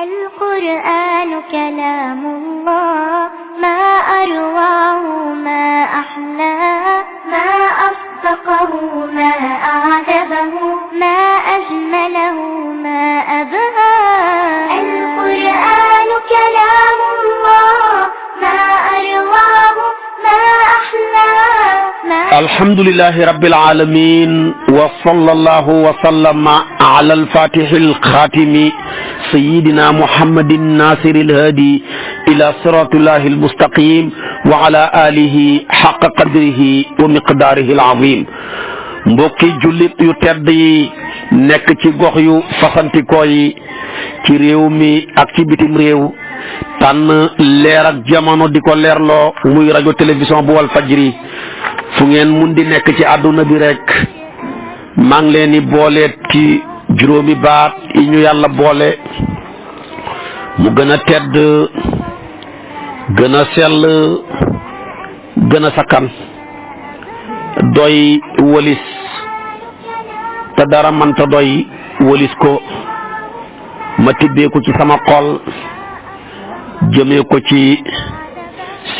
القرآن كلام الله ما أرواه ما أحلاه ما أصدقه ما أعذبه ما أجمله ما أبهاه القرآن كلام الله ما أرواه ما أحلاه الحمد لله رب العالمين وصلى الله وسلم على الفاتح الخاتم سيدنا محمد الناصر الهادي إلى صراط الله المستقيم وعلى آله حق قدره ومقداره العظيم mbokki jullit yu tedd yi nekk ci gox yu fasantikoo yi ci réew mi ak ci bitim réew tànn leer ak jamono di ko leerloo muy rajo télévision bu Walfadjri fu ngeen mun di nekk ci àdduna bi rek maa ngi leen di boole ci juróomi baat yi ñu yàlla boole mu gën a tedd gën a sell gën a sakkan doy wëlis te dara mënta doy wëlis ko ma tibbee ko ci sama xol jëmee ko ci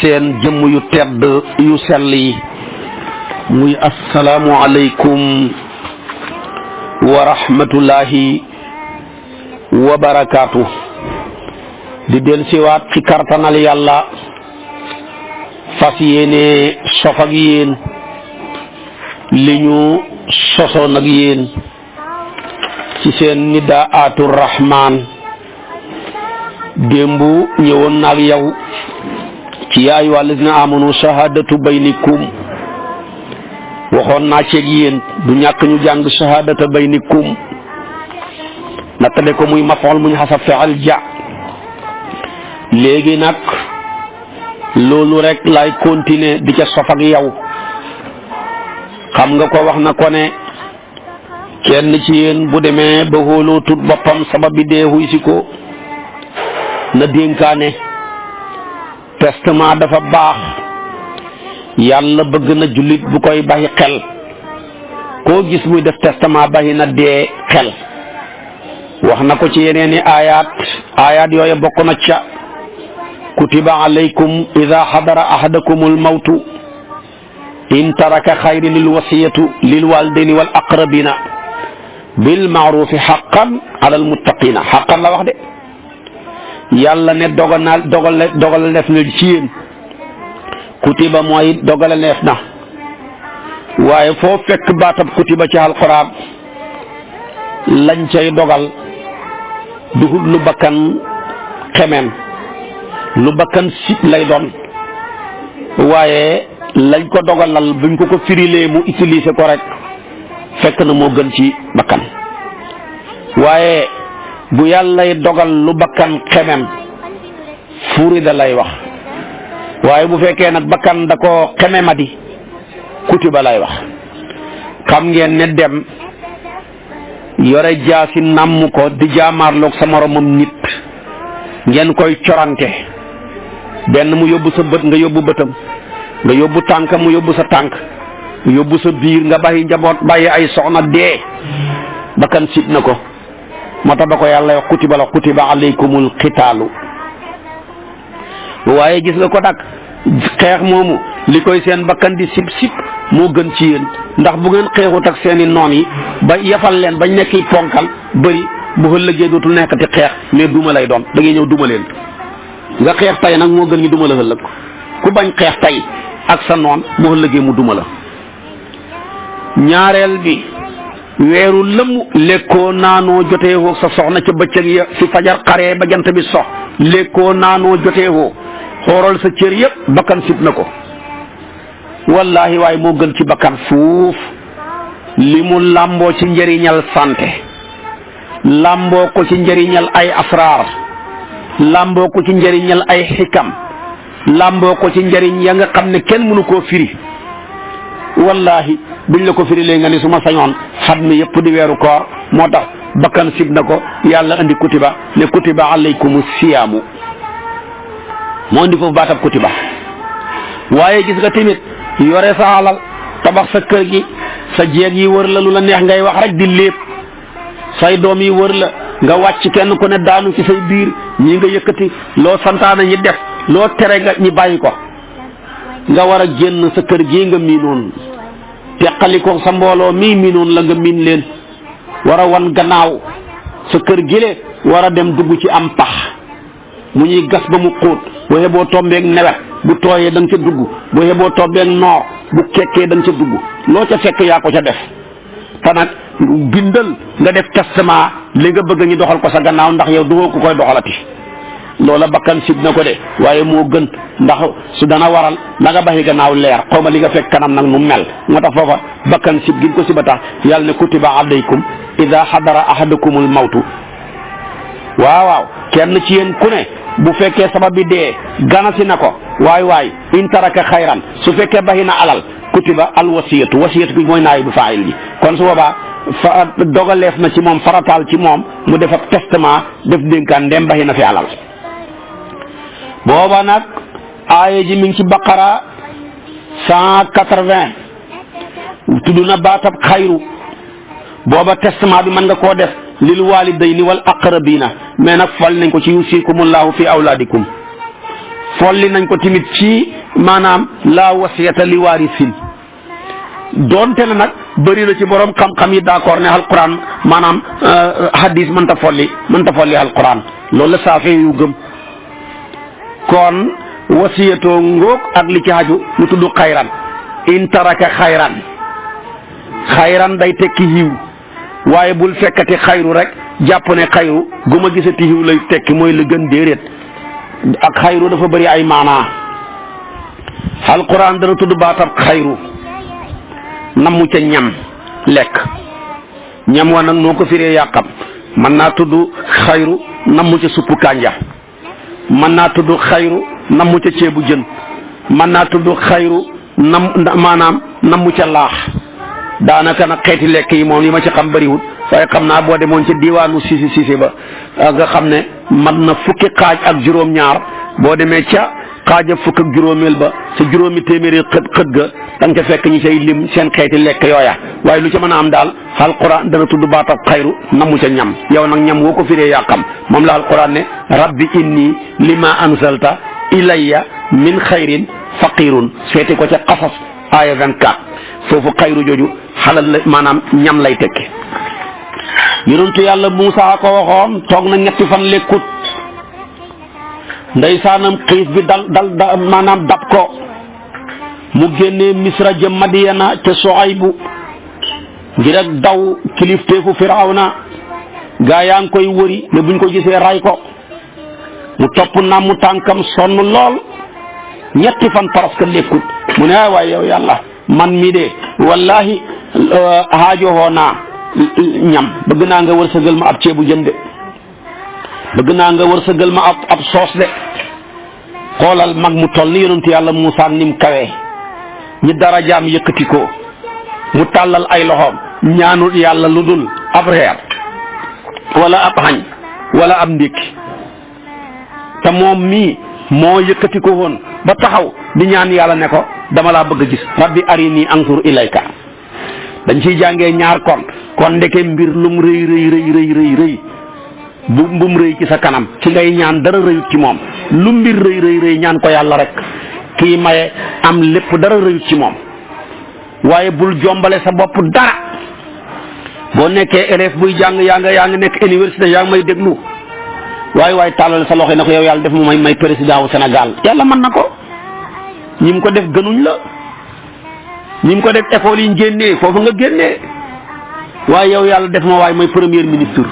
seen jëmm yu tedd yu sell yi muy assalaamu aleykum wa rahmatullahi wa barakaatu di del siwaat ci kartanal yàlla fas yéene sof ak yéen li ñu sosoon ak yéen ci seen nidaatu rahmaan démb ñëwoon naag yow ci yaa ayyuha allazina amanu shahadatu baynikum waxoon naa ceeg yéen du ñàkk ñu jàng shahadata baynikum nattale ko muy mafool muñ xasab fexal ja léegi nag loolu rek lay continuer di ca sof ak yow xam nga ko wax na ko ne kenn ci yéen bu demee ba xooloo tut boppam sabab bi dee xuy si ko na dénkaane testament dafa baax yàlla bëgg na jullit bu koy bàyyi xel koo gis muy def testament bàyyi na dee xel wax na ko ci yeneeni aayaat yooyu bokk na ca kutiba alaykum ida xadara ahadakumul mawtu in taraka xayrin lil wasiyatu lil walidayni wal aqrabina bil maarufi xaqan alal muttaqina xaqan la wax de yàlla ne dogal def na ci yéen kutiba mooy dogale neef na waaye foo fekk baatab kutiba ci alquran lañ cay dogal duhut lu bakkan xemem lu bakkan sit lay doon waaye lañ ko dogalal buñ ko firilee mu utiliser ko rek fekk na moo gën ci bakkan waaye bu yàllay dogal lu bakkan xemem furida lay wax waaye bu fekkee nag bakkan da ko xememadi kutiba lay wax xam ngeen ne dem yore jaasi namm ko di jaamaarloog sa moromam nit ngeen koy corante benn mu yóbbu sa bët nga yóbbu bëtam nga yóbbu tànk mu yóbbu sa tànk yóbbu sa biir nga bàyyi njaboot bàyyi ay soxna dee bakkan sit na ko moo tax ba ko yàlla wax kutiba la kutiba alaykumul qitaalu waaye gis nga ko nag xeex moomu li koy seen bakkan di sib moo gën ci yéen ndax bu ngeen xeexut ak seeni noon yi ba yafal leen bañ nekki ponkal bëri bu ëllëgee dootul nekkati xeex mais duma lay doon da ngay ñëw duma leen nga xeex tay nag moo gën ñu duma la ëllëg ku bañ xeex tay ak sa noon bu ëllëgee mu duma la ñaareel bi weeru lëmm lekkoo naanoo joteewoo sa soxna ca bëccëg ya si fajar xaree ba jant bi sox lekkoo naanoo joteewoo xooral sa cër yëpp bakkan sit na ko wallahi waaye moo gën ci bakkan fuuf li mu làmboo ci njëriñal santé làmboo ko ci njëriñal ay asraar làmboo ko ci njëriñal ay xikam làmboo ko ci njëriñ ya nga xam ne kenn mënu koo firi wallahi buñ la ko firi léegi nga ni su ma sañoon xat mi yëpp di weeru koor moo tax bakkan sib na ko yàlla andi kutiba ne kutiba alaykumu siyaamu moo indi foofu baatab kutiba waaye gis nga tamit yore sa alal tabax sa kër gi sa jeeg yi wër la lu la neex ngay wax rek di lépp say doom yi wër la nga wàcc kenn ku ne daanu ci say biir ñi nga yëkkati loo santaane ñi def loo tere nga ñi bàyyi ko nga war a génn sa kër gii nga miinoon teqali ko sa mbooloo mii miinoon la nga miin leen war a wan gannaaw sa kër gile war a dem dugg ci am pax mu ñuy gas ba mu xóot boo yeboo tombeeg nawet bu tooyee da nga ca dugg boo yeboo tombeeg noor bu kekkee da nga ca dugg loo ca fekk yaa ko ca def te nag bindal nga def testament li nga bëgg ñu doxal ko sa gannaaw ndax yow duhoo ko koy doxalati loola bakkan sib na ko de waaye moo gën ndax su dana waral la nga baxi gannaaw leer xaw ma li nga fekk kanam nag nu mel moo tax foofa bakkan sib gin ko siba tax yàlla ne kutiba alaykum ida xadara ahadakumul mawtu waaw kenn ci yéen ku ne bu fekkee sabab bi dee ganasi na ko waay in taraka xayran su fekkee baxi na alal kutiba al wasiyatu bi mooy naayi bu faayil ji kon su boobaa fa dogaleef na ci moom farataal ci moom mu def ab testament def dénkaan ndem baxi na fi alal booba nag aaya ji mi ngi ci baqara 180 tudd na baatab xayru booba testament bi mën nga koo def lil walidayni wal aqrabina mais nag fol nañ ko ci yusikumullahu fi awlaadikum folli nañ ko tamit ci maanaam la wasiyata li waarisin doonte la nag bëri na ci borom xam-xam yi d'accord ne alquran maanaam hadis mënta folli alquran loolu la saafee yu gëm kon wasiyatoo ngóog ak li ci haju lu tudd xayran in taraka xayran day tekki yiw waaye bul fekkati xayru rek jàpp ne xayru gu ma gisati yiw lay tekki mooy la gën déedéet ak xayru dafa bëri ay maanaa alquran dana tudd baatab xayru namu ca ñam lekk ñam wa nag noo ko firee yàqam mën naa tudd xayru namu ca suppu kànja mën naa tudd xayru namu ca ceebu jën mën naa tudd xayru maanaam namu ca laax daanaka nag xeeti lekk yi moom yi ma ci xam bëriwul waaye xam naa boo demoon ca diwaanu Sisi ba nga xam ne mat na fukki xaaj ak juróom-ñaar boo demee ca xaaja fukk ak juróomeel ba sa juróomi téeméeri xët ga da nga ca fekk ñi say lim seen xeeti lekk yooya waaye lu ca mën a am daal alquran dana tudd baatab xayru namu ca ñam yow nag ñam woo ko firee yaa xam moom la alquran ne rabbi inni lima anzalta ilayya min xayrin faqirun seeti ko ca qasas aaya 24 foofu xayru jooju xalal la maanaam ñam lay tekki yonentu yàlla Muusaa ko waxoon toog na ñetti fan lekkut ndeysaanam xiif bi dal maanaam dab ko mu génnee Misra jëm Madiyana ca Suaybu ngir ak daw kilifteefu Firawna gaa yaa ngi koy wëri ne buñ ko gisee ray ko mu topp mu tànkam sonn lool ñetti fan presque lekkut mu ne waaye yow yàlla man mii de wallahi xaajowoo naa ñam bëgg naa nga wërsëgal ma ab ceebu jën de bëgg naa nga wërsëgal ma ab soos de xoolal mag mu toll ni yonentu yàlla Muusaa nim kawee ñi darajaam yëkkati ko mu tàllal ay loxoom ñaanul yàlla lu dul ab reer wala ab xañ wala ab ndékki te moom mii moo yëkkati ko woon ba taxaw di ñaan yàlla ne ko dama laa bëgg a gis rabbi arini anzur ilayka dañ ciy jàngee ñaar kon ndeke mbir lum rëy bum rëy ci sa kanam ci ngay ñaan dara rëyut ci moom lu mbir rëy ñaan ko yàlla rek kii maye am lépp dara rëyut ci moom waaye bul jombale sa bopp dara boo nekkee élève buy jàng yaa ngi nekk université yaa ngi may déglu waaye tàllal sa loxo yi na ko yow yàlla def mu may président wu Sénégal yàlla mën na ko ñi mu ko def gënuñ la ñi mu ko def école yi ñu génnee foofu nga génnee waaye yow yàlla def ma waaye may premier ministre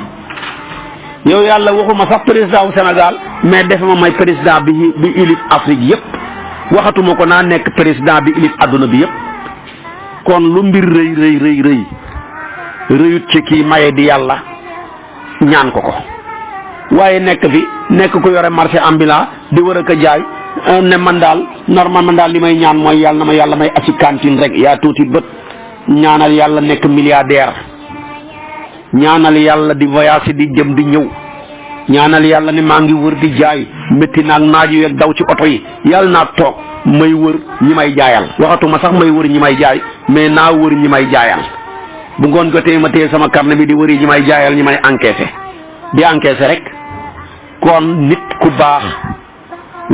yow yàlla waxuma sax président wu Sénégal mais def ma may président bi ilif Afrique yëpp waxatuma ko naa nekk président bi ilif adduna bi yëpp kon lu mbir rëyut ci kii maye di yàlla ñaan ko waaye nekk ko yore marché ambulant di war a ko jaay ne man daal li may ñaan mooy yàlla na ma yàlla may asi cantine rek yaa tuuti bët ñaanal yàlla nekk milliardaire ñaanal yàlla di voyage di jëm di ñëw ñaanal yàlla ne maa ngi wër di jaay métti naag naaju yeeg daw ci oto yi yàlla naa toog may wër ñi may jaayal waxatuma sax may wër ñi may jaay mais naa wër ñi may jaayal bu ngoon jotee ma téye sama carnet bi di wëri ñi may jaayal ñi may encaissé di encaisser rek. kon nit ku baax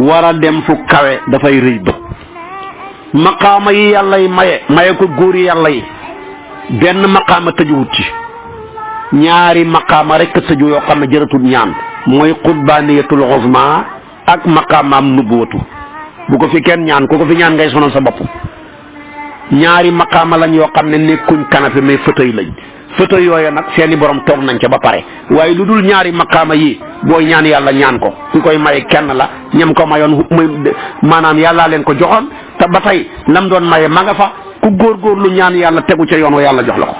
war a dem fu kawe dafay rëy bët. maqaama yi yàlla yi maye ko góor yi yàlla yi benn maqaama tëjuwut ci ñaari maqaama rek tëju yoo xam ne jëratul ñaan mooy qutbaaniyatul uzma ak maqaamaam nubuwatu bu ko fi kenn ñaan ku ko fi ñaan ngay sonal sa bopp. ñaari maqaama lañ yoo xam ne nekkuñ canapé mais fauteuil lañ fauteuil yooyu nag seeni borom toog nañ ca ba pare waaye lu dul ñaari maqaama yi booy ñaan yàlla ñaan ko ki koy maye kenn la ñam ko mayoon maanaam yàllaa leen ko joxoon te ba tey lam doon maye ma nga fa ku góorgóorlu ñaan yàlla tegu ca yoon wa yàlla jox la ko.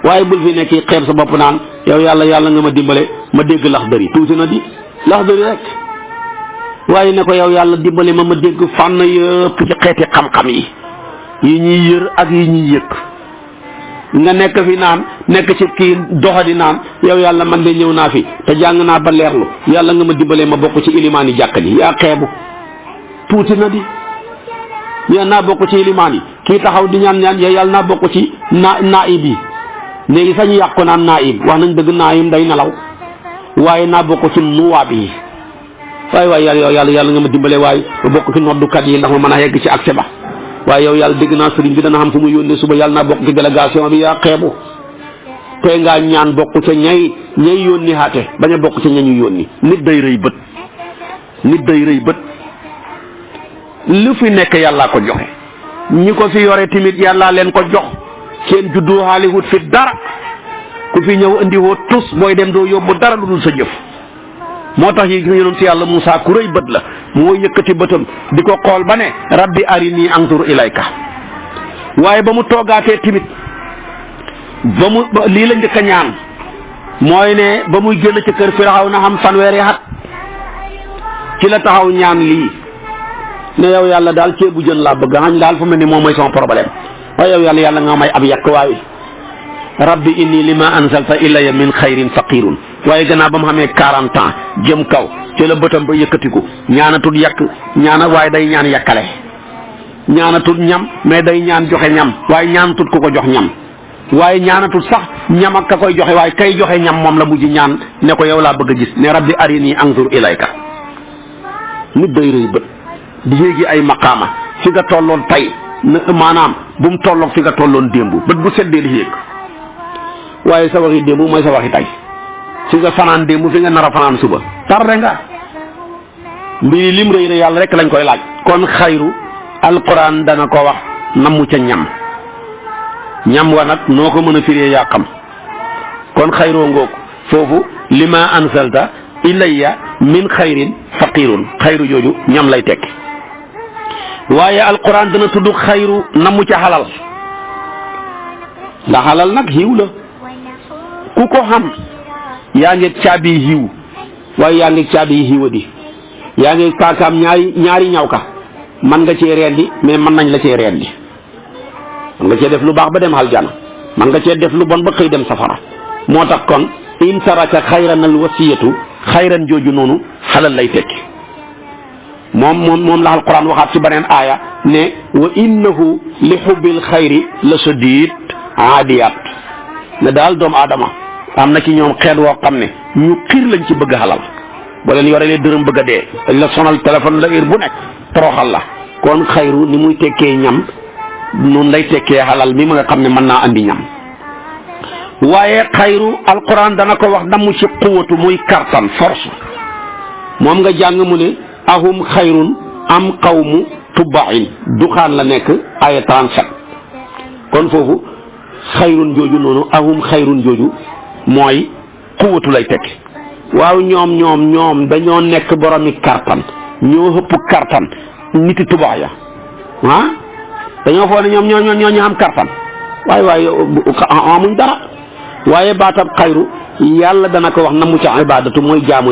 waaye bul fi nekk xeeb sa bopp naan yow yàlla nga ma dimbale ma dégg Laxdari tuuti na di Laxdari rek waaye ne ko yow yàlla dimbale ma dégg fànn yëpp ci xeeti xam-xam yi ñuy yër ak yi ñuy yëkk nga nekk fi naan nekk ci kii doxadi naan yow yàlla man de ñëw naa fi te jàng naa ba leerlu yàlla nga ma dimbalee ma bokk ci ilimaan yi jàkka ji yaa xeebu tuuti na di yaa naa bokk ci ilimaan yi kii taxaw di ñaan yow yàlla naa bokk ci naib yi léegi sañu yàq ko naan naib wax nañ dëgg naib day nelaw waaye naa bokk ci nuwaab yi waaye yàlla nga ma dimbalee waaye ma bokk ci noddukat yi ndax ma mën a yegg ci accès ba waaye yow yàlla dégg naa sëriñ bi dana xam fu mu yónnee suba yàlla naa bokk ci délégation bi yaa xeebu tey ngaa ñaan bokk ca ñay yónni xaate bañ a bokk ca ñañu yónni nit day rëy bët lu fi nekk yàllaa ko joxe ñi ko fi yore tamit yàllaa leen ko jox seen juddu xaaliwut fi dara ku fi ñëw indi woo tus booy dem doo yóbbu dara lu dul sa jëf moo tax yi yonent yàlla Moussa ku rëy bët la mooy yëkkati bëtam di ko xool ba ne rabbi arini anzur ilayka waaye ba mu toogaatee timit lii la njëkk a ñaan mooy ne ba muy génn ci kër Firawna xam fanweeri at ci la taxaw ñaan lii ne yow yàlla daal ceebu jën laa bëgg xañ daal fu mel ni moom mooy sama problème waaye yow yàlla nga may ab yàq waaye rabbi inni lima anzalta ilayya min xayrin faqirun waaye gannaaw ba mu xamee 40 ans jëm kaw ci la bëtam ba yëkkatiku ñaanatul yàq waaye day ñaan yàkkale ñaanatul ñam mais day ñaan joxe ñam waaye ñaanatul ku ko jox ñam waaye ñaanatul sax ñam ak ka koy joxe waaye kay joxe ñam moom la mujj ñaan ne ko yow laa bëgg a gis ne rabbi arini anzur ilayka nit day rëy bët di yéegi ay maqaama fi nga tolloon tey maanaam bu mu tolloog fi nga tolloon démb bët bu seddee di yéeg waaye sa waxi démb mooy sa waxi tey fi nga fanaan démb fi nga nar a fanaan suba tarde nga mbiri lim rëy rëy yàlla rek lañ koy laaj kon xayru alquran dana ko wax namu ca ñam wa nag noo ko mën a firee yaa xam kon xayroo ngoog foofu lima anzalta ilayya min xayrin faqirun xayru jooju ñam lay tekki waaye alquran dana tudd xayru namu ca xalal ndax xalal nag xiiw la ku ko xam yaa ngi caabi xiiw waaye yaa ngi caabi xiiwadi yaa ngi kaakaam ñaari ñaw ka man nga cee rendi mais mën nañ la cee rendi man nga cee def lu baax ba dem aljana man nga cee def lu bon ba xëy dem safara moo tax kon in taraka xayran al wasiyatu xayran jooju noonu xalal lay tekki moom la alquran waxaat ci beneen aaya ne wa innahu li xubbil xayri la shadid aadiyat ne daal doomu aadama am na ci ñoom xeet woo xam ne ñu xiir lañ ci bëgg xalal boo leen yorelee dërëm bëgg a dee dañ la sonal téléphone la heure bu nekk toroxal la kon xayru ni muy tekkee ñam noonu lay tekkee xalal mi nga xam ne mën naa andi ñam waaye xayru alquran dana ko wax damu ci quwatu muy kartan force moom nga jàng mu ne ahum xayrun am qawmu tubbain duxaan la nekk aya 37 kon foofu xayrun jooju noonu ahum xayrun jooju mooy quwatu lay tekki waaw ñoom dañoo nekk boromi kartan ñoo ëpp kartan niti tubax ya dañoo foog ne ñoom ñoo ñu am kartan waaye amuñ dara waaye baatab xayru yàlla dana ko wax na mu ca ibadatu mooy jaamu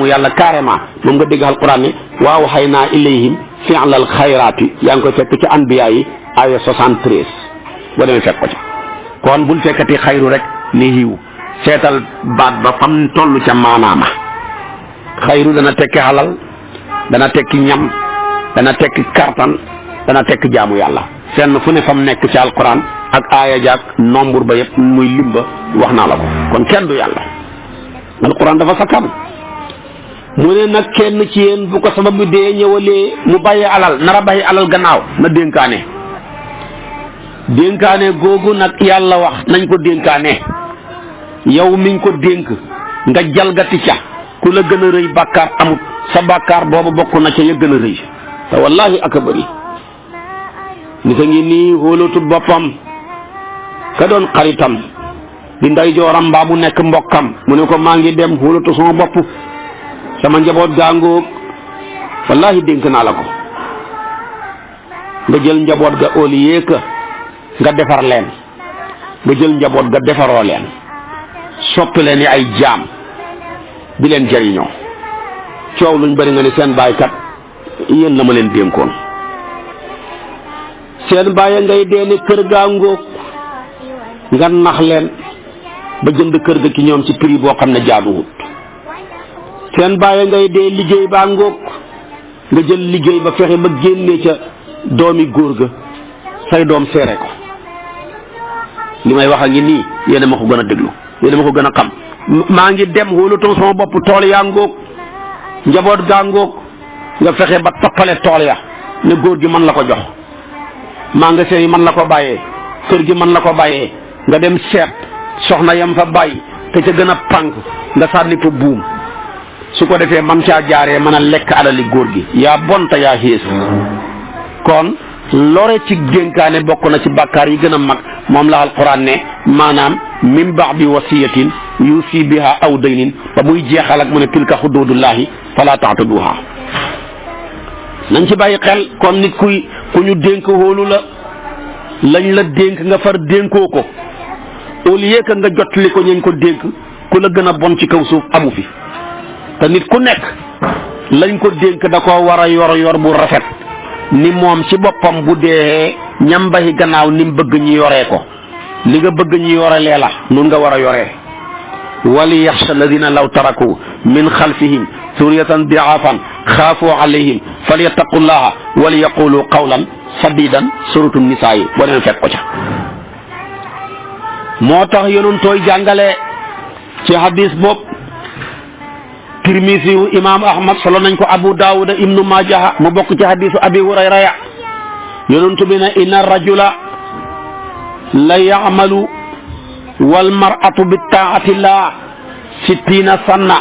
yàlla carrément moom nga dégg alquran ne waaw xay naa ilayhim fi'lal xayraati yaa ngi koy fekk ci anbiya yi aya 73 boo demee fekk ko ca kon bul fekkati xayru rek ni xiiw seetal baat ba fam toll ca maanaama xayru dana tekki xalal dana tekki ñam dana tekki kartan dana tekki jaamu yàlla fenn fu ne fam nekk ci alquran ak aaya jaak nombre ba yëpp muy limba wax naa la ko kon kenn du yàlla alquran dafa sakkan mu ne nag kenn ci yéen bu ko sabab bi dee ñëwalee mu bàyyi alal nar a bàyyi alal gannaaw na dénkaane googu nag yàlla wax nañ ko dénkaane yow miñ ko dénk nga jalgati ca ku la gën a rëy bàkkaar amut sa bàkkaar boobu bokk na ca ya gën a rëy te wallahi aka bëri nit a ngi nii xóolatul boppam ka doon xaritam di nday jooram mbaa mu nekk mbokkam mu ne ko maa ngi dem xóolatu sama bopp sama njaboot gaangóog wallahi dénk naa la ko nga jël njaboot ga au lieu que nga defar leen nga jël njaboot ga defaroo leen soppi leen ni ay jaam di leen jëriñoo coow luñ bëri nga ni seen baaykat yéen la ma leen dénkoon seen baay ngay dee ni kër gaa ngóog nga nax leen ba jënd kër ga ci ñoom ci prix boo xam ne jaaduwut seen baay ngay dee liggéey baa ngóog nga jël liggéey ba fexe ba génnee ca doomi góor ga say doom seere ko li may wax a ngi nii yéen a ma ko gën a déglu yéen a ma ko gën a xam maa ngi dem xóolutoo sama bopp tool yaa ngóog njaboot gaa ngóog nga fexe ba toppale tool ya ne góor gi man la ko jox magasin yi man la ko bàyyee kër gi man la ko bàyyee nga dem seet soxna yam fa bàyyi te ca gën a pànk nga sànni ko buum su ko defee man caa jaaree mën a lekk alali góor gi yaa bon te yaa xiis kon lore ci dénkaane bokk na ci bàkkaar yi gën a mag moom la alquran ne maanaam min ba'di wasiyatin yusi biha aw daynin ba muy jeexal ak mu ne tilka xududullahi fala taxtaduha nañ ci bàyyi xel kon nit ku ñu dénk hóolu la lañ la dénk nga far dénkoo ko au lieu que nga jotli ko ñañ ko dénk ku la gën a bon ci kaw suuf amu fi te nit ku nekk lañ ko dénk da koo war a yor bu rafet ni moom ci boppam bu dee ñambaxi gannaaw ni mu bëgg ñi yoree ko li nga bëgg ñi yorelee la nun nga war a yoree wali yaxsha alladina law taraku min xalfihim suriyatan diafan xaafu alayhim falyattaqullaha wal yaqulu qawlan sadidan suratu nisaa yi boo leen fekk ko ca moo tax yenoon tooy jàngale ci hadis boobu Tirmisi yu imaam Ahmad solo nañ ko Abu Daawuda ibnu Maajaha mu bokk ci hadisu Abi Hurayra ya yonentu bi ne inna rajula la ya'malu wal mar'atu bi ta'atillah 60 sanna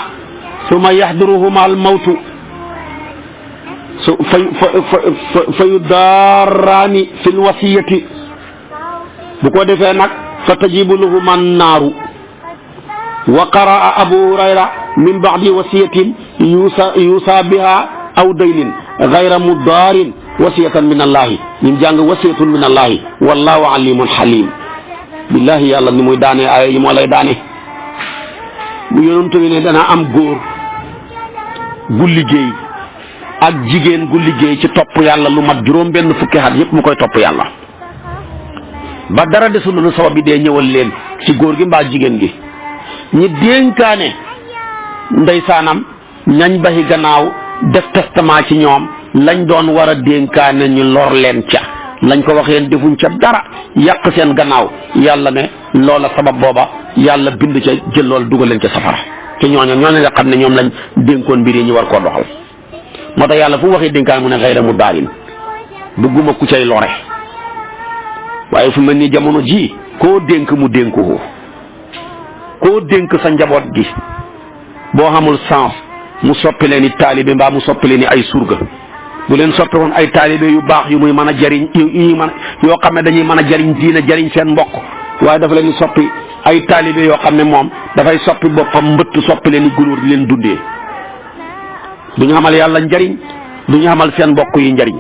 summa yahduruhuma al mawtu fa yudarraani fil wasiyati bu ko defee nag fa tajibu lahuma naaru wa qaraa Abu Hurayra min ba'di wasiyatin yuusa biha aw daynin gayra mudaarin wasiyatan min allahi ñim jàng wasiyatun min allahi wallahu alimun halim billahi yàlla ni muy daane ay yi moo lay daane bu yonent bi ne dana am góor gu liggéey ak jigéen gu liggéey ci topp yàlla lu mat juróom benn fukki at yëpp mu koy topp yàlla ba dara desul lu sabab bi dee ñëwal leen ci góor gi mbaa jigéen gi ñi dénkaane ndeysaanam ñañ baxi gannaaw def testament ci ñoom lañ doon war a dénkaane ñu lor leen ca lañ ko waxeen defuñ ca dara yàq seen gannaaw yàlla ne loola sabab booba yàlla bind ca jël loolu dugal leen ca safara te ñooñu nga xam ne ñoom lañ dénkoon mbir yi ñu war koo doxal moo tax yàlla fu mu waxee dénkaan mu ne xayra mu daarin bëgguma ku cay lore waaye fu mel ni jamono ji koo dénk mu dénku koo dénk sa njaboot gi boo xamul sens mu soppi leen i taalibe mbaa mu soppi leen i ay surga bu leen soppi woon ay taalibe yu baax yu muy mën a jariñ yoo xam ne dañuy mën a jariñ diina jariñ seen mbokk waaye dafa leen di soppi ay taalibe yoo xam ne moom dafay soppi boppam mbëtt soppi leen i gunóor di leen dundee du ñu xamal yàlla njariñ du ñu xamal seen mbokk yi njariñ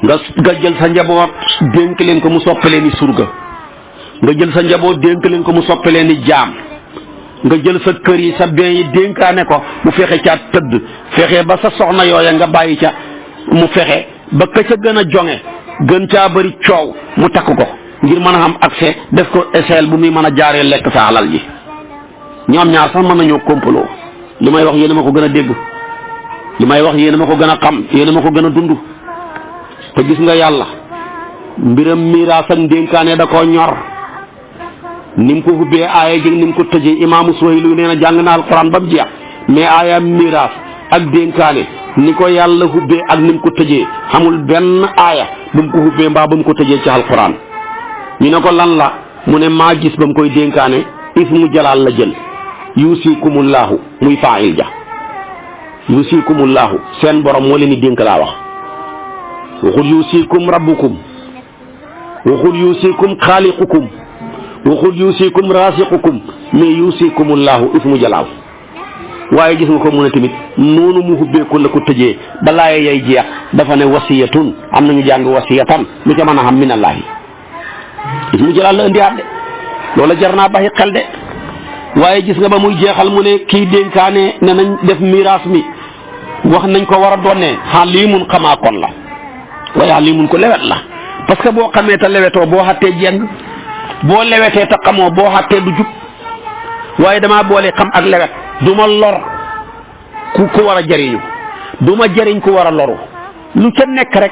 nga jël sa njaboot dénk leen ko mu soppi leen i surga nga jël sa njaboot dénk leen ko mu soppi leen i jaam nga jël sa kër yi sa bien yi dénkaane ko mu fexe caa tëdd fexe ba sa soxna yooya nga bàyyi ca mu fexe ba ka ca gën a jonge gën caa bëri coow mu takk ko ngir mën a am accès def ko échelle bu muy mën a jaaree lekk sa alal ji ñoom ñaar sax mën nañoo kompaloo li may wax yéen a ma ko gën a dégg li may wax yéen a ma ko gën a xam yéen a ma ko gën a dund te gis nga yàlla mbiram miraas ak dénkaane da koo ñor ni mu ko hubbee aaya ji ni mu ko tëjee imaamu Suhayli nee na jàng na alquran ba mu jeex mais aaya miraas ak dénkaane ni ko yàlla hubbee ak ni mu ko tëjee xamul benn aaya ba mu ko hubbee mbaa ba mu ko tëjee ci alquran. ñu ne ko lan la mu ne maa gis ba mu koy dénkaane ismu jalaal la jël yuusikumullaahu muy faa'il ja yuusikumullaahu seen borom moo leen di dénk laa wax waxul yuusikum rabbukum waxul yuusikum xaaliqukum waxul yuusikum raasiqukum mais yuusikumullaahu ismu jalaal waaye gis nga ko mu ne tamit noonu mu hubbeeku la ko tëjee balaa yay jeex dafa ne wasiyatun am nañu jàng wasiyatan lu ca mën a xam minallaahi ismu jalaal la indiwaat de loola jar naa bàyyi xel de waaye gis nga ba muy jeexal mu ne kii dénkaane ne nañ def miraas mi wax nañ ko war a doonee xaliimun xamaa kon la waaye xaliimun ko lewet la parce que boo xamee te lewetoo boo xattee jeng boo lewetee te xamoo boo xattee du jub waaye damaa boole xam ak lewet du ma lor ku war a jëriñu du ma jëriñ ku war a loru lu ca nekk rek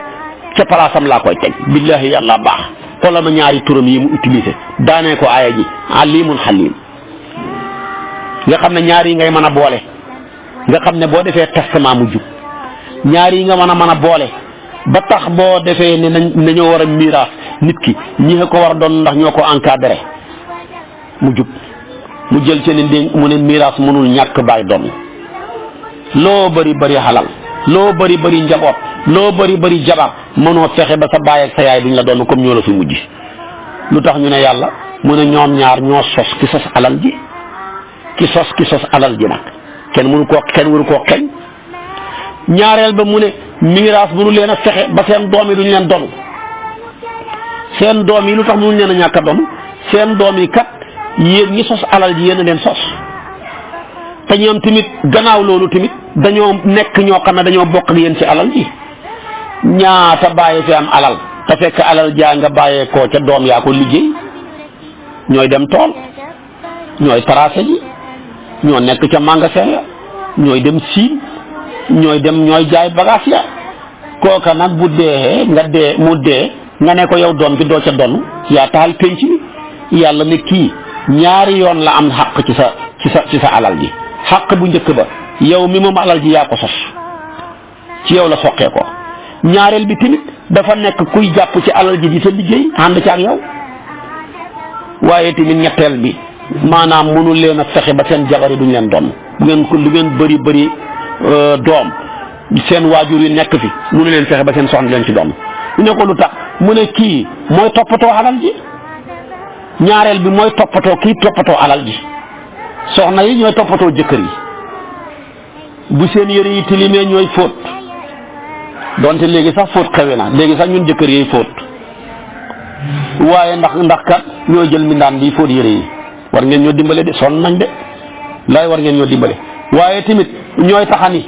ca palaasam laa koy teg billahi yàlla baax xoolal ma ñaari turam yi mu utilisé daanee ko aaya ji alimun xalim nga xam ne ñaar yi ngay mën a boole nga xam ne boo defee testament mu jub ñaar yi nga mën a boole ba tax boo defee ne nañoo war a miraas nit ki ñi nga ko war a doon ndax ñoo ko encadré mu jub mu jël ci ne mu ne miraas mënul ñàkk baay doon loo bëri bëri xalal loo bëri bëri njaboot loo bëri bëri jabar mënoo fexe ba sa baay ak sa yaay duñ la doon comme ñoo la fi mujj lu tax ñu ne yàlla mu ne ñoom ñaar ñoo sos ki sos alal ji ki sos alal ji nag kenn waru koo xeñ ñaareel ba mu ne miraas mënu leen a fexe ba seen doom yi duñ leen doon seen doom yi lu tax mënuñ leen a ñàkk a doon seen doom yi kat yéen ñi sos alal ji yéen a leen sos te ñoom tamit gannaaw loolu tamit dañoo nekk ñoo xam ne dañoo bokk ak yéen ci alal ji ñaata bàyyi fi am alal te fekk alal jaa nga bàyyee koo ca doom yaa ko liggéey ñooy dem tool ñooy tracé ji ñoo nekk ca magasin ya ñooy dem siin ñooy jaay bagage ya kooka nag bu dee nga dee mu dee nga ne ko yow doom bi doo ca donn yaa taxal penc bi yàlla ne kii ñaari yoon la am xaq ci sa alal ji xaq bu njëkk ba yow mi moom alal ji yaa ko sos ci yow la soqee ko ñaareel bi tamit dafa nekk kuy jàpp ci alal ji di sa liggéey ànd ci ak yow waaye tamit ñetteel bi maanaam mënul leen a fexe ba seen jabar yi duñ leen doon bu ngeen ko lu ngeen bëri doom seen waajur yi nekk fi mënu leen fexe ba seen soxna leen ci doon ñu ne ko lu tax mu ne kii mooy toppatoo alal ji ñaareel bi mooy kii toppatoo alal ji soxna yi ñooy toppatoo jëkkër yi bu seen yëre yi tilimee ñooy fóot donte léegi sax fóot xewe na léegi sax ñun jëkkër yi fóot waaye ndax kat ñooy jël mindaan bi fóot yëre yi war ngeen ñoo dimbale de sonn nañ de laay war ngeen ñoo dimbale waaye tamit ñooy taxani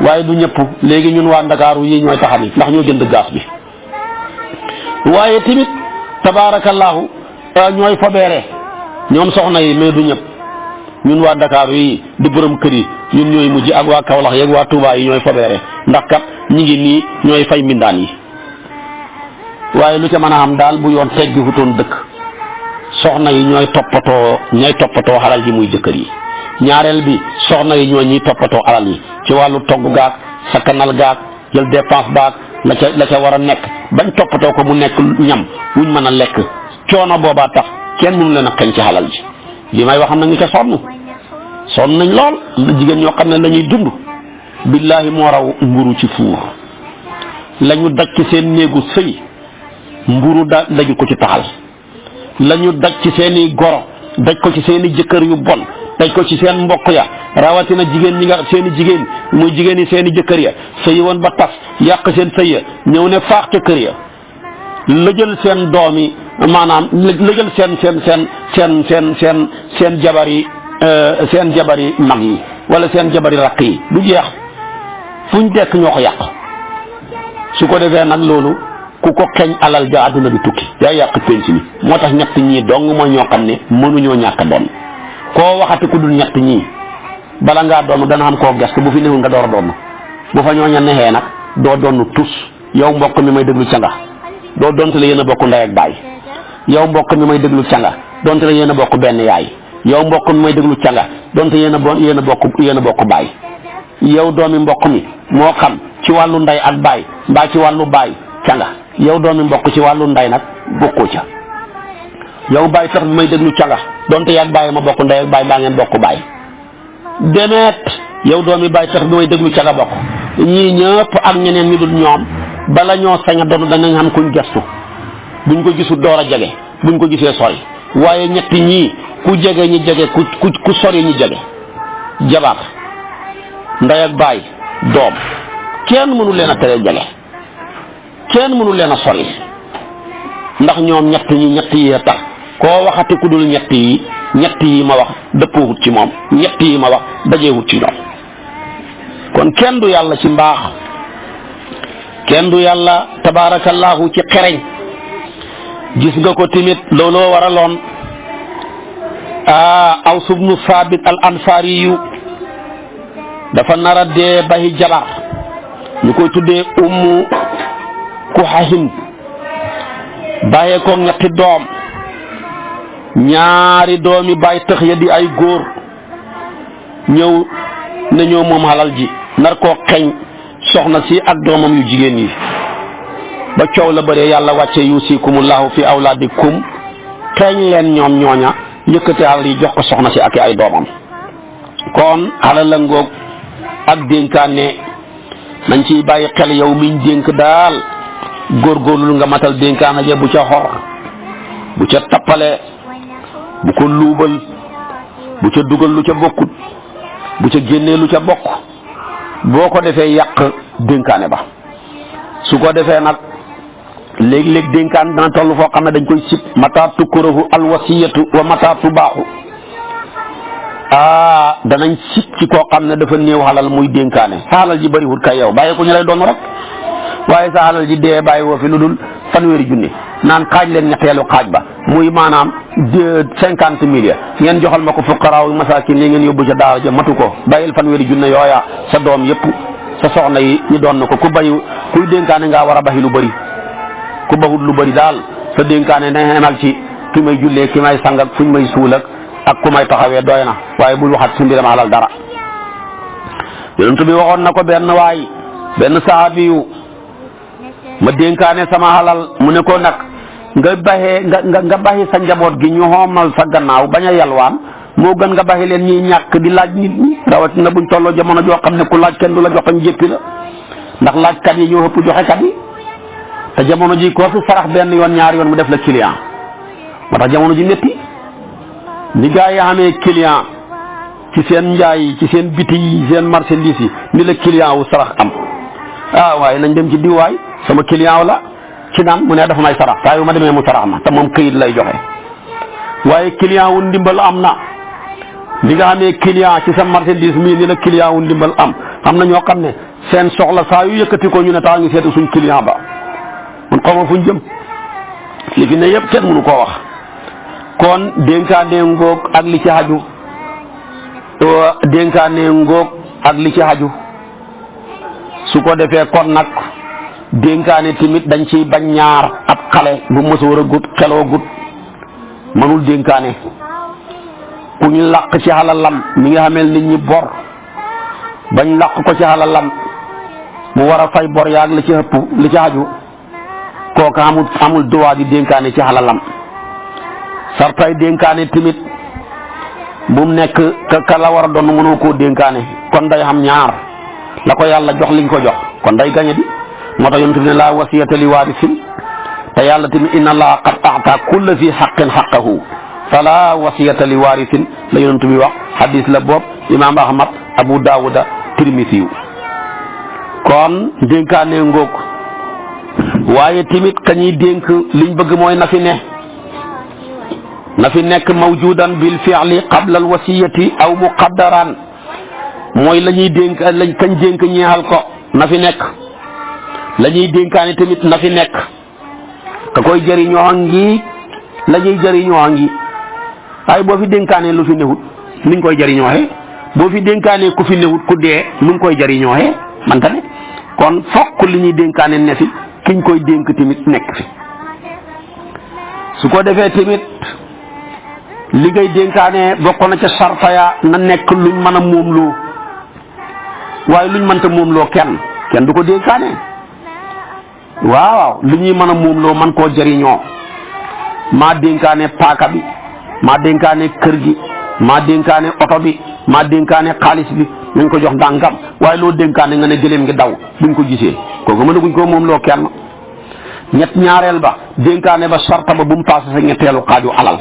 waaye du ñëpp léegi ñun waa Ndakaaru yi ñooy taxani ndax ñoo jënd gaas bi waaye tamit tabaarakallaahu ñooy fobeere ñoom soxna yi mais du ñëpp ñun waa Ndakaaru yi di borom kër yi ñun ñooy mujj ak waa Kaolack yeeg waa Touba yi ñooy fobeere ndax kat ñi ngi nii ñooy fay mbindaan yi waaye lu ca mën a am daal bu yoon teggi wutoon dëkk soxna yi ñooy toppatoo alal ji muy jëkkër yi ñaareel bi soxna yi ñooy ñuy toppatoo alal yi ci wàllu togg gaag sakkanal gaag jël dépense baag la ca war a nekk bañ toppatoo ko mu nekk ñam wuñ mën a lekk coono boobaa tax kenn mënu leen a xeñ ci alal ji li may wax am na ñu ca sonn nañ lool jigéen ñoo xam ne la ñuy dund billaahi moo raw mburu ci fuur la ñu daj ci seen néegu sëy mburu daju ko ci taxal la ñu daj ci seeni goro daj ko ci seeni jëkkër yu bon daj ko ci seen mbokk ya rawatina jigéen ñi nga seeni jigéen muy jigéen yi seeni jëkkër ya sëy woon ba tas yàq seen sëy ya ñëw ne faax ca kër ya lëjël seen doom yi maanaam lëjël seen jabar yi seen jabari mag yi wala seen jabari rakk yi du jeex fuñ dekk ñoo ko yàq su ko defee nag loolu ku ko xeñ alal ja àdduna bi tukki yaa yàq penc mi moo tax ñett ñii dong mooy ñoo xam ne mënuñoo ñàkk doon koo waxati ku dul ñett ñii bala ngaa doon dana xam koo gestu bu fi newul nga door a doon bu fa ñooña nexee nag doo doon tus yow mbokk mi may déglu canga doo doonte la yéen a bokk ndey ak baay yow mbokk mi may déglu canga donte la yéen a bokk benn yaay yow mbokk mi may déglu canga donte yéen a bokk baay yow doomi mbokk mi moo xam ci wàllu ndey ak baay mbaa ci wàllu baay canga yow doomi mbokk ci wàllu ndey nag bokkoo ca yow baay tax bi may déglu canga donte yaag baay ma bokk ndey ak baay baa ngeen bokk baay demeet yow doomi baay tax bi may déglu canga bokk ñii ñëpp ak ñeneen ñu dul ñoom bala ñoo sañ a doon danañ xam kuñ gestu buñ ko gisul door a jege buñ ko gisee sori waaye ñetti ñii ku jege ñi jege ku sori ñi jege jabar ndey ak baay doom kenn mënu leen a tere jege kenn mënu leen a sori ndax ñoom ñett yi tax koo waxati ku dul ñett yi ma wax dëppoowut ci moom ñett yi ma wax dajeewut ci ñoom kon kenn du yàlla ci mbaax kenn du yàlla tabaarakallaahu ci xereñ gis nga ko tamit looloo waraloon Aws ibnu Saabit al Ansaari yu dafa nar a dee bayi jabar ñu koy tuddee Ummu Kuhahin bàyyee ko ñetti doom ñaari doomi bàyyi tëx ya di ay góor ñëw ne ñoo moom halal ji nar koo xeeñ soxna si ak doomam yu jigéen yi ba coow la bëree yàlla wàcce yusikumullahu fi awlaadikum xeeñ leen ñoom ñooña yëkkate halal yi jox ko soxna si ak ay doomam kon halal la ngoog ak dénkaane nañ ciy bàyyi xel yow miñ dénk daal góorgóorlu nga matal dénkaane ja bu ca xor bu ca tappale bu ko luubal bu ca dugal lu ca bokkut bu ca génnee lu ca bokk boo ko defee yàq dénkaane ba su ko defee nag léegi-léeg dénkaan dana toll foo xam ne dañ koy sib mata tukkurahu alwasiyatu wa mata tubaaxu danañ sib ci koo xam ne dafa néew xalal muy dénkaane sa xalal ji bëriwut kay yow bàyyi ko ñu lay doon rek waaye sa xalal ji dee bàyyi woo fi lu dul fanweeri junni naan xaaj leen ñetteelu xaaj ba muy maanaam 50 millions ngeen joxal ma ko fuqaraaw masaakin li ngeen yóbbu ca daara ja matu ko bàyyil fanweeri junne yooya sa doom yëpp sa soxna yi ñu doon na ko ku bayu kuy dénkaane ngaa war a baxi lu bëri ku baxut lu bëri daal sa dénkaane ne xemal ci ki may jullee ki may sang ak fuñ may suul ak ku may taxawee doy na waaye bul waxat si mbiram alal dara yonent bi waxoon na ko benn sahabi yu ma dénkaane sama halal mu ne ko nag nga baxee sa njaboot gi ñu xoomal sa gannaaw bañ a yalwaan moo gën nga baxi leen ñuy ñàkk di laaj nit ñi rawatina buñ tolloo jamono joo xam ne ku laaj kenn du la jox añ jéppi la ndax laajkat yi ñoo ëpp joxekat yi te jamono ji koo fi sarax benn yoon ñaari yoon mu def la client moo tax jamono ji métti ni gaa yi amee client ci seen njaay yi ci seen biti yi seen marchandise yi ni la client wu sarax am waaye nañ dem ci diwaay sama client la ci naan mu ne dafa may sarax saa yu ma demee mu sarax ma te moom këyit lay joxe waaye client wu ndimbal am na li nga xamee client ci sa marchandise mii ni la client wu ndimbal am na ñoo xam ne seen soxla saa yu yëkkati ko ñu ne taa ngi seetu suñ client ba mun xaw ma fuñ jëm li fi ne yëpp kenn mënu koo wax kon dénkaane ngoog ak li ci xaju su ko defee kon nag dénkaane tamit dañ ciy bañ ñaar ab xale bu mësoor a gut xeloo gut mënul dénkaane ku ñu làq ci xalalam mi nga xamel nit ñi bor bañ làq ko ci xalalam mu war a fay bor yaag li ci ëpp li ci xaju kooka amul droit di dénkaane ci xalalam sartay dénkaane tamit bu mu nekk ka la war a doon mënoo koo dénkaane kon day xam ñaar la ko yàlla jox liñ ko jox kon day gañe di moo tax yonent bi ne laa wasiyata li waarisin te yàlla tamit inna allaha qad a'ta kulla fi haqqin haqqahu fala wasiyata li waarisin la yonent bi wax hadis la boobu imaam Ahmad Abu Daawuda Tirmisi kon dénkaane ngoog waaye tamit kañuy dénk liñ bëgg mooy na fi nekk mawjudan bil fi'li qabla al wasiyati aw muqaddaran mooy la ñuy dénk lañ kañ dénk ñeexal ko na fi nekk la ñuy dénkaane tamit na fi nekk ka koy jëriñoo ngi la ñuy jëriñoo ngi waaye boo fi dénkaane lu fi newut nuñ koy jëriñooxee boo fi dénkaane ku fi newut ku dee nuñ koy jëriñooxee manta ne kon fokk li ñuy dénkaane ne fi kiñ koy dénk tamit nekk fi su ko defee tamit li ngay dénkaane bokk na ca sarta ya na nekk luñ mën a moomloo waaye luñ mënta moomloo kenn du ko dénkaane waaw lu ñuy mën a moomloo man koo jëriñoo maa dénkaane paaka bi maa dénkaane kër gi maa dénkaane oto bi maa dénkaane xaalis bi nañ ko jox ndàngam waaye loo dénkaane nga ne gëléem ngi daw buñ ko gisee kooku mën a guñ koo moomloo kenn ñaareel ba dénkaane ba sarta ba bu mu paase sa ñetteelu xaaju alal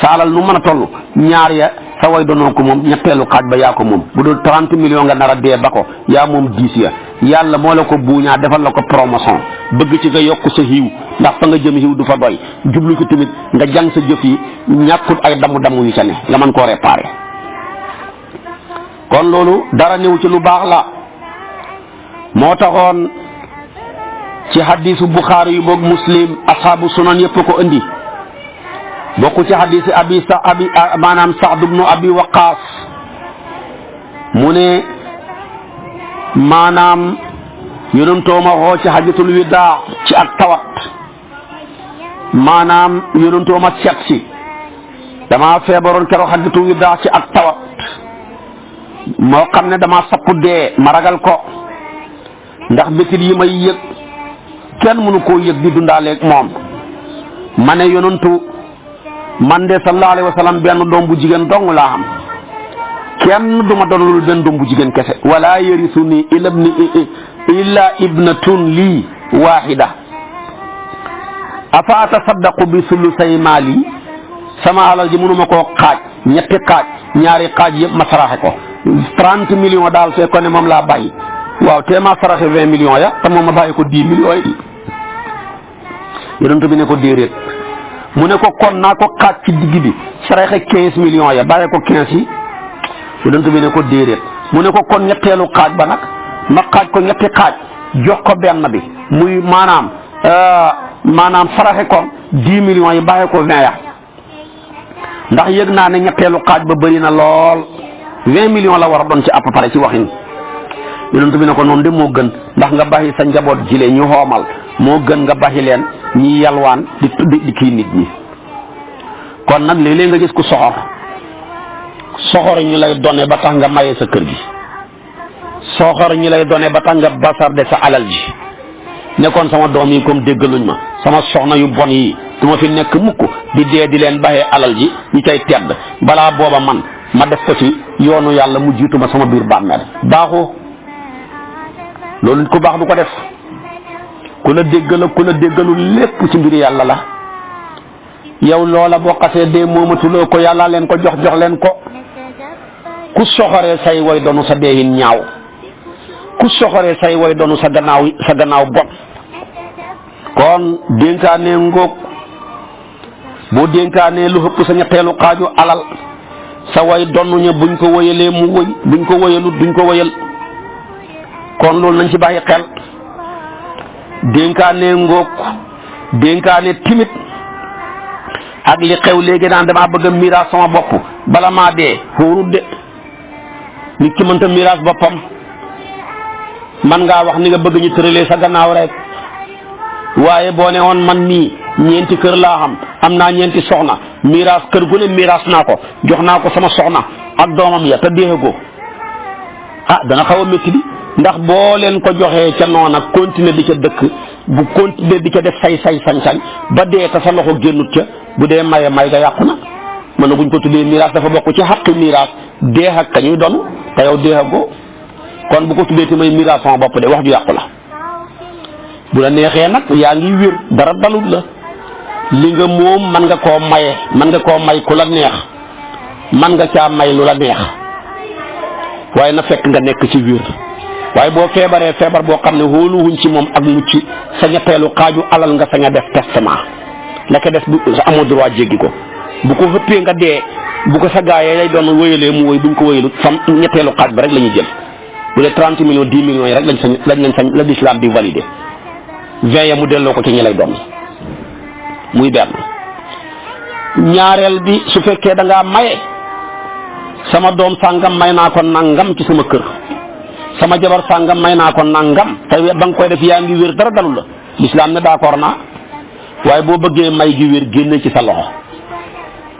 sa alal nu mën a toll ñaar ya sa way doonoo ko moom ñetteelu xaaj ba yaa ko moom bu dul 30 millions nga nar a dee ba ko yaa moom 10 ya yàlla moo la ko buuñaa defal la ko promotion bëgg ci nga yokk sa xiiw ndax fa nga jëm xiiw du fa doy jublu ko tamit nga jàng sa jëf yi ñàkkut ay damu yu ca ne nga mën koo réparé kon loolu dara néew ci lu baax la moo taxoon ci hadisu Buxaari yu boog Muslim ashaabu sunan yëpp ko indi bokku ci hadisi maanaam Saad ibnu Abi Waqaas mu ne maanaam yonentoo ma xoo ci hajjatul widaa ci ak tawat maanaam yonentoo ma seet si dama feebaroon keroog hajjatul widaa ci ak tawat moo xam ne dama sappu dee ma ragal ko ndax métit yi may yëg kenn mënu koo yëg di dundaaleeg moom ma ne yonentu man de sallallahu alayhi wa sallam benn doom bu jigéen dong laa xam kenn du ma doonalul benn doom bu jigéen kese wala yarisuni illa ibnatun lii waahida afa atasaddaqu bi sulusay maali sama alal ji mënuma koo xaaj ñetti xaaj ñaari xaaj yëpp ma saraxe ko 30 millions daal fee ko ne moom laa bàyyi waaw te ma saraxe 20 millions ya te moom ma bàyyi ko 10 millions yi yonent bi ne ko déedéet mu ne ko kon naa ko xaaj ci digg bi saraxe 15 millions ya bàyyi ko 15 yi yonent bi ne ko déedéet mu ne ko kon ñetteelu xaaj ba nag ma xaaj ko ñetti xaaj jox ko benn bi muy maanaam saraxe kon 10 millions yi bàyyi ko 20 ya ndax yëg naa ne ñetteelu xaaj ba bëri na lool 20 millions la war a doon ci à peu près ci waxin yonent bi ne ko noonu de moo gën ndax nga bàyyi sa njaboot jile ñu xoomal moo gën nga bàyyi leen ñi yalwaan di kii nit ñi kon nag léeg-léeg nga gis ku soxor ñu lay donné ba tax nga maye sa kër gi soxor ñu lay donné ba tax nga basarde sa alal ji nekkoon sama doom yi comme déggaluñ ma sama soxna yu bon yi du ma fi nekk mukk di dee di leen bàyyee alal ji ñu cay tedd balaa booba man ma def ko ci yoonu yàlla mu jiitu ma sama biir bàmmeel baaxoo loolu ku baax du ko def ku la déggalu lépp ci mbiri yàlla la yow loola boo xasee dee moomatuloo ko yàlla leen ko jox leen ko ku soxoree say way doonu sa deehin ñaaw ku soxoree say way doonu sa gannaaw bon kon dénkaane ngoog boo dénkaanee lu ëpp sa ñetteelu xaaju alal sa way donnu ña buñ ko wëyalee mu wëy buñ ko wëyalut duñ ko wëyal kon loolu nañ ci bàyyi xel dénkaane ngoog dénkaane timit ak li xew léegi naan damaa bëgg a miraas sama bopp bala maa dee xóorut de nit ki mënta miraas boppam man ngaa wax ni nga bëgg ñu tëralee sa gannaaw rek waaye boo ne woon man mii ñeenti kër laa am naa ñeenti soxna miraas kër gu ne miraas naa ko jox naa ko sama soxna ak doomam ya te deexe ko dana xaw a métti bi ndax boo leen ko joxee ca noona continuer di ca dëkk bu continuer di ca def say sañ-sañ ba dee te sa loxo génnut ca bu dee may ga yàqu na mën na buñ ko tuddee miraas dafa bokk ci xaqi miraas dee ak ka ñuy doon te yow dee ko kon bu ko tuddee te may miraas sama bopp de wax ju yàqu la bu la neexee nag yaa ngi wér dara dalul la li nga moom man nga koo maye man nga koo may ku la neex man nga caa may lu la neex waaye na fekk nga nekk ci wér waaye boo feebaree feebar boo xam ne wóoluwuñ ci moom ak mucc sa ñetteelu xaaju alal nga sañ a def testament la ko des bu sa amoo droit jéggi ko bu ko xëppee nga dee bu ko sa gaayee lay doon wëyalee mu wëy buñ ko wëyalut fam ñetteelu xaaj ba rek la ñuy jël bu dee 30 millions 10 millions yi rek lañ sañ la l'islam di validé 20 ya mu delloo ko ci ñi lay doon muy benn ñaareel bi su fekkee da ngaa maye sama doom sàngam may naa ko nangam ci sama kër sama jabar sàngam may naa ko nangam te ba nga koy def yaa ngi wér dara dalu la l'islam ne d'accord naa waaye boo bëggee may gi wér génne ci sa loxo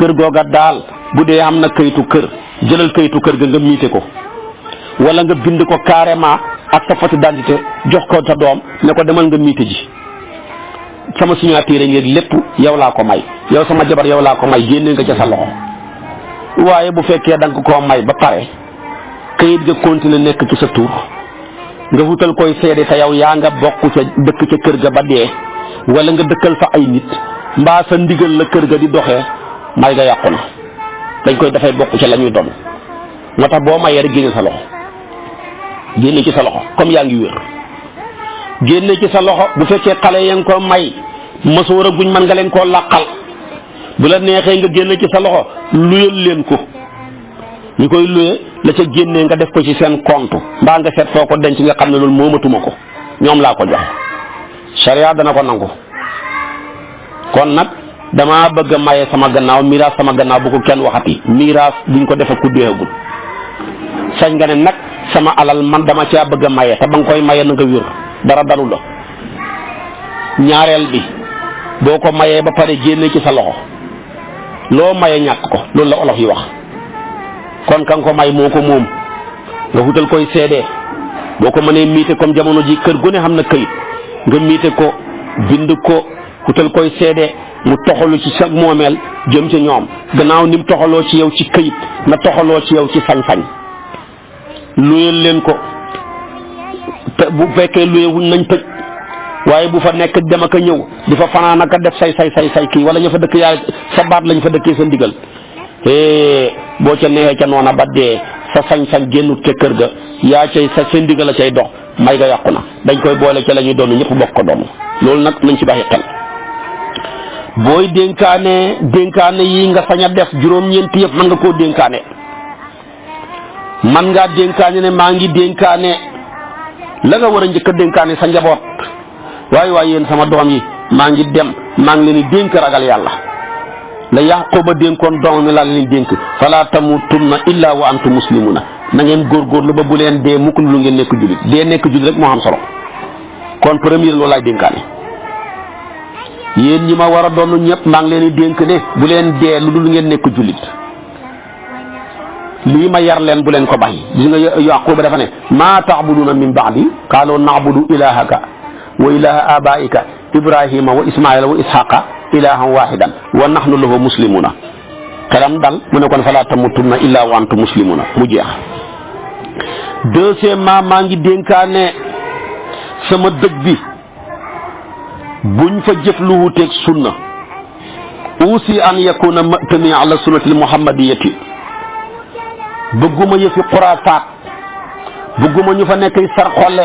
kër googa daal bu dee am na kayitu kër jëlal kayitu kër ga nga miite ko wala nga bind ko carrément ak sa photo d'identité jox ko sa doom ne ko demal nga miite ji sama signature ngeeg lépp yow laa ko may yow sama jabar yow laa ko may génne nga ca sa loxo. waaye bu fekkee da nga koo may ba pare kayit ga continuer nekk ci sa tur nga wutal koy seede te yow yaa nga bokk ca dëkk ca kër ga ba dee wala nga dëkkal fa ay nit mbaa sa ndigal la kër ga di doxee may ga yàqu na dañ koy dafay bokk ca la ñuy doon moo tax boo mayee rek génne sa loxo génne ci sa loxo comme yaa ngi wér génne ci sa loxo. bu fekkee xale yaa ngi ko may masoor a guñ mën nga leen koo làqal bu la neexee nga génne ci sa loxo luyal leen ko ñu koy luye la ca génnee nga def ko ci seen compte mbaa nga seet foo ko denc nga xam ne loolu moomatuma ko ñoom laa ko jox sharia dana ko nangu. kon nag dama bëgg a maye sama gannaaw miraas sama gannaaw bu ko kenn waxati miraas buñ ko defe ku deegul sañ nga ne nag sama alal man dama caa bëgg a maye te ba nga koy maye na nga wér dara dalu la. ñaareel bi boo ko mayee ba pare génne ci sa loxo loo maye ñàkk ko loolu la olof yi wax kon ka nga ko may moo ko moom nga wutal koy seede boo ko mënee miite comme jamono ji kër gu ne xam na këyit nga miite ko bind ko wutal koy seede mu toxalu ci sa moomeel jëm ci ñoom gannaaw ni mu toxaloo ci yow ci këyit na toxaloo ci yow ci sañ-sañ luyeel leen ko te bu fekkee luye wuñ nañ tëj waaye bu fa nekk dem ak a ñëw di fa fanaan ak a def say kii wala ña fa dëkk yaa sa baat lañ fa dëkkee sa ndigal boo ca neexee ca noona ba dee sa sañ-sañ génnut ca kër ga yaa cay sa ndigal a cay dox may ga yàqu na dañ koy boole ca la ñuy doon ñëpp bokk ko doon loolu nag nañ ci bàyyi xel. booy dénkaane yi nga sañ a def juróom-ñeenti yëpp mën nga koo dénkaane man ngaa dénkaane ne maa ngi dénkaane la nga war a njëkk a dénkaane sa njaboot waaye yéen sama doom yi maa ngi leen di dénk ragal yàlla la Yaquba dénkoon doomam mi laa leen dénk fala tamutunna illa wa antum muslimuna na ngeen góorgóorlu ba bu leen dee mukk lu ngeen nekk jullit dee nekk jullit rek moo xam solo kon premier loolu laay dénkaane yéen ñi ma war a doon ñëpp maa ngi leen di dénk ne bu leen dee lu dul ngeen nekk jullit lii ma yar leen bu leen ko bàyyi. gis nga Yaquba dafa ne maa taabuduna min baadi qaalu naabudu ilahaka wa ilaha abaika ibrahima wa ismaila wa ishaqa ilahan wahidan wa nahnu lahu muslimuna xelam dal mu ne kon fala tamutunna illa wa antum muslimuna mu jeex. deuxièmement maa ngi dénkaane sama dëj bi buñ fa jëf lu wuteeg sunna aussi an yakuna matami ala sunnati muhammadiyati bëgguma yëfi xuraafaat bëgguma ñu fa nekk sar xolle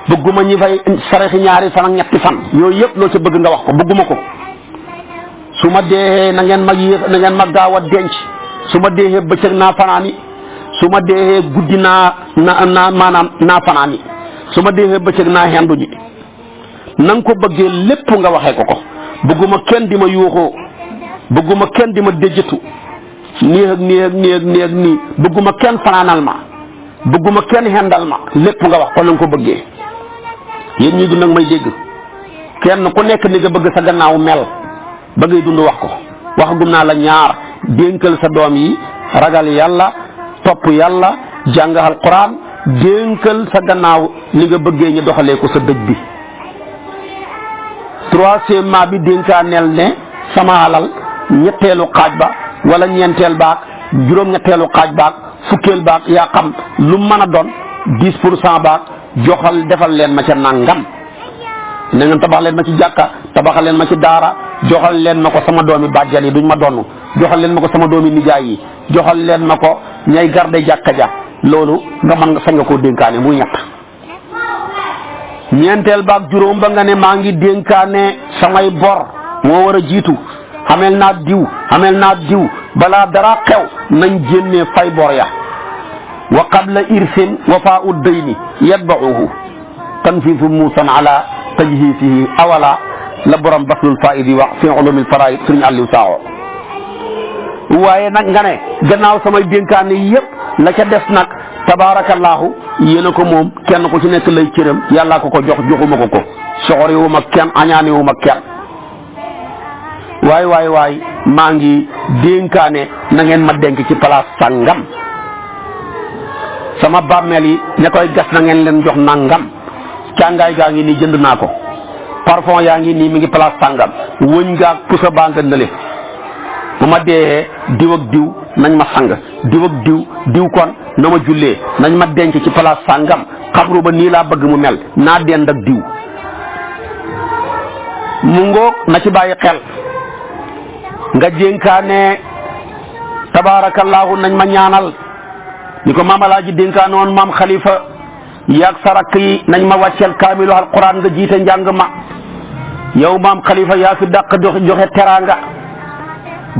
bëgguma ñi fay saraxi ñaari fan ak ñetti fan yooyu yëpp loo ca bëgg nga wax ko bëgguma ko su ma deexee na ngeen ma gaaw a denc su ma deexee bëccëg naa fanaani su ma deexee guddi maanaam naa fanaani su ma deexee bëccëg naa hendu ji na nga ko bëggee lépp nga waxee ko bëgguma kenn di ma yuuxoo bëgguma kenn di ma déjjatu nii bëgguma kenn fanaanal ma bëgguma kenn hendal ma lépp nga wax ko na nga ko bëggee. yéen ñi dund nag may dégg kenn ku nekk ni nga bëgg sa gannaaw mel ba ngay dund wax ko waxagum naa la ñaar dénkal sa doom yi ragal yàlla topp yàlla jàng alquran dénkal sa gannaaw li nga bëggee ñu doxalee ko sa dëj bi. troisièmement bi dénkaaneel ne sama alal ñetteelu xaaj ba wala ñeenteel baak juróom-ñetteelu xaaj baak fukkeel baak yaa xam lu mën a doon 10% baak joxal defal leen ma ca nangam na ngeen tabax leen ma ci jàkka tabaxal leen ma ci daara joxal leen ma ko sama doomi bàjjan yi duñ ma donn joxal leen ma ko sama doomi nijaay yi joxal leen ma ko ñay garde jàkka ja loolu nga mën nga sañ nga koo dénkaane muy ñett. ñeenteel baak juróom ba nga ne maa ngi dénkaane samay bor moo war a jiitu xamel naa diw balaa dara xew nañ génnee fay bor ya wa qabla irsin wafaau dayni yatbauhu tanfiisu muusan ala tajhiisihi awala la borom baslul faidi wax fi ulumil faraid sëriñ Aliou Sakho waaye nag nga ne gannaaw samay dénkaane yëpp la ca des nag tabaarakallaahu yéen a ko moom kenn ku ci nekk lay cëram yàllaa ko joxuma ko soxoriwu ma kenn añaaniwu ma kenn waay maa ngi dénkaane na ngeen ma denc ci place sàngam sama bàmmeel yi ña koy gas na ngeen leen jox nangam càngaay gaa ngi nii jënd naa ko parfum yaa ngi nii mi ngi place sàngam wëñ gaag pusa baa nga nële bu ma dee diw ak diw nañ ma sang diw ak diw kon na ma jullee nañ ma denc ci place sàngam xabru ba nii laa bëgg mu mel naa dend ak diw mu ngoog na ci bàyyi xel nga dénkaane tabaarakallaahu nañ ma ñaanal ni ko maam Alaaji dénkaane woon maam Khalifa yaag sarak yi nañ ma wàcceel kaamilu alquran nga jiite njàng ma yow maam Khalifa yaa fi dàq joxe teraanga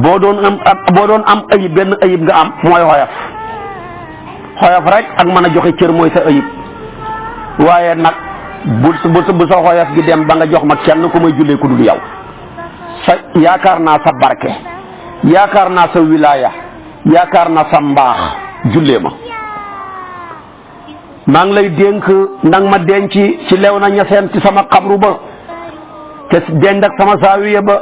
boo doon am ayib benn ayib nga am mooy xoyof rek ak mën a joxe cër mooy sa ayib waaye nag bu sa xoyof gi dem ba nga jox ma kenn ku may jullee ku dul yow sa yaakaar naa sa barke yaakaar naa sa wilaaya yaakaar naa sa mbaax jullee ma maa ngi lay dénk nang ma denc ci lew na ñaseen ci sama xabru ba te dend ak sama saawiya ba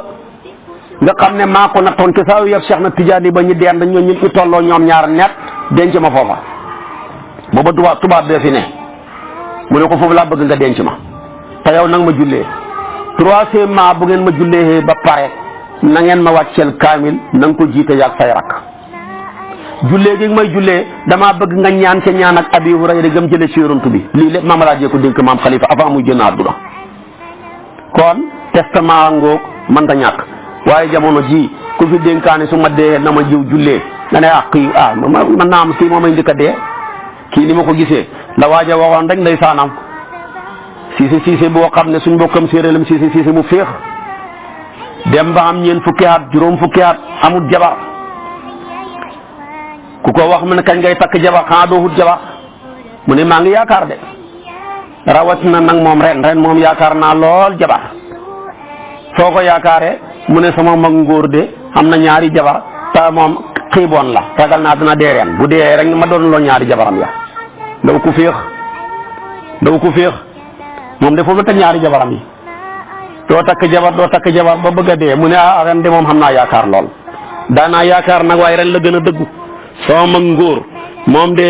nga xam ne maa ko nattoon te saawiya Cheikh na Tijaani ba ñu dend ñoo ñu tolloo ñoom ñaar net denc ma foofa booba tubaab bee fi ne mu ne ko foofu laa bëgg nga denc ma te yow nag ma jullee troisièmement bu ngeen ma jullee ba pare na ngeen ma wàcceel kaamil na nga ko jiite yaag say rakk jullee gi may jullee damaa bëgg nga ñaan ca ñaan ak Abi Hurayra gëm jële ci yonent bi lii lépp maam laa jee ko dénk maam Khalifa avant muy génn àdduna kon testament ngoog mën ta ñàkk waaye jamono ji ku fi dénkaane su ma dee na ma jiw jullee nga ne kii man naa am kii moo may njëkk a dee kii ni ma ko gisee la waaja waxoon rek nday saanam siise boo xam ne suñ mbokkam séeréelam siise mu féex dem ba am ñeent fukki at juróom fukki at amul jabar ku ko wax mu ne kañ ngay takk jabar xanaa doo wut jabar mu ne maa ngi yaakaar de rawatina nag moom ren moom yaakaar naa lool jabar foo ko yaakaaree mu ne sama mag ngóor de am na ñaari jabar te moom xiiboon la ragal naa dina dee ren bu dee rek ma doon loo ñaari jabaram ya ndaw ku féex moom de foofu la te ñaari jabaram yi doo takk jabar ba bëgg a dee mu ne ren de moom xam naa yaakaar lool daanaa yaakaar nag waaye ren la gën a dëggu sama mag ngóor moom de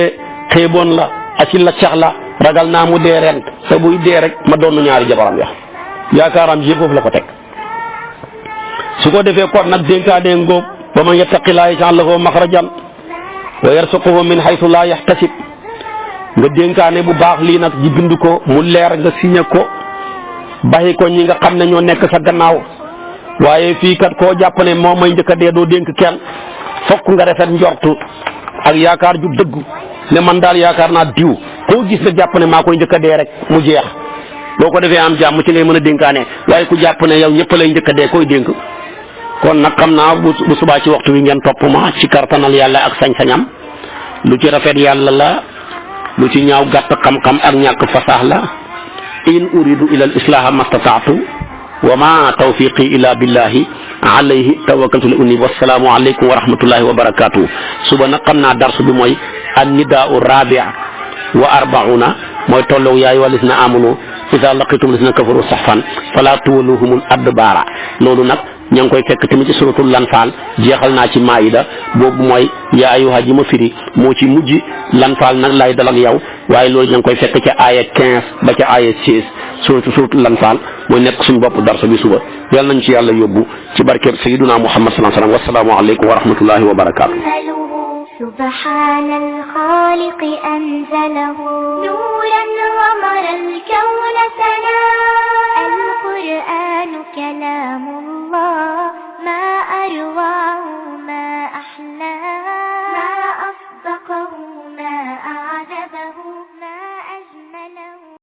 xiiboon la acil la cax la ragal naa mu dee ren te buy dee rek ma doon ñaari jabaram ya yaakaaram yëpp foofu la ko teg su ko defee kon nag dénkaane ngóob wa man yattaqillaaha yaj'al lahu maxrajan wa yarzuqhu min haysu laa yahtasib nga dénkaane bu baax lii nag ji bind ko mu leer nga signé ko baxi ko ñi nga xam ne ñoo nekk sa gannaaw waaye fii kat koo jàpp ne moo may njëkk a dee doo dénk kenn fokk nga rafet njortu ak yaakaar ju dëgg ne man daal yaakaar naa diw koo gis nga jàpp ne maa koy njëkk a dee rek mu jeex boo ko defee am jàmm ci ngay mën a dénkaane waaye ku jàpp ne yow ñëpp lay njëkk a dee koy dénk kon nag xam naa bu subaa ci waxtu wi ngeen topp ma ci kartanal yàlla ak sañ-sañam lu ci rafet yàlla la lu ci ñaaw gàtt xam-xam ak ñàkk fasaax la in uridu ila al islaha mastataatu wa ma tawfiqi illa billahi alayhi tawakkaltu li unib wassalaamu aleykum wa rahmatullahi wa barakatuh suba nag xam naa darsu bi mooy an nidaau rabi wa arbauna mooy tolloog yaay walisna amanu ida laqitum lisna kafaru saxfan fala tuwalluhumul adbaara loolu nag ña ngi koy fekk tamit ci suratul lanfaal jeexal naa ci maayida boobu mooy yaa ayyuha ji ma firi moo ci mujj lanfaal nag laay dal ak yow waaye loolu ña ngi koy fekk ca aaya 15 ba ca aaya 16 suratul lanfaal mooy nekk suñu bopp darsa bi suba yal nañ ci yàlla yóbbu ci barkeeb sayyiduna muhammad sallallahu alayhi wa sallam wassalaamu aleykum wa rahmatullahi wa barakaatu. سبحان الخالق أنزله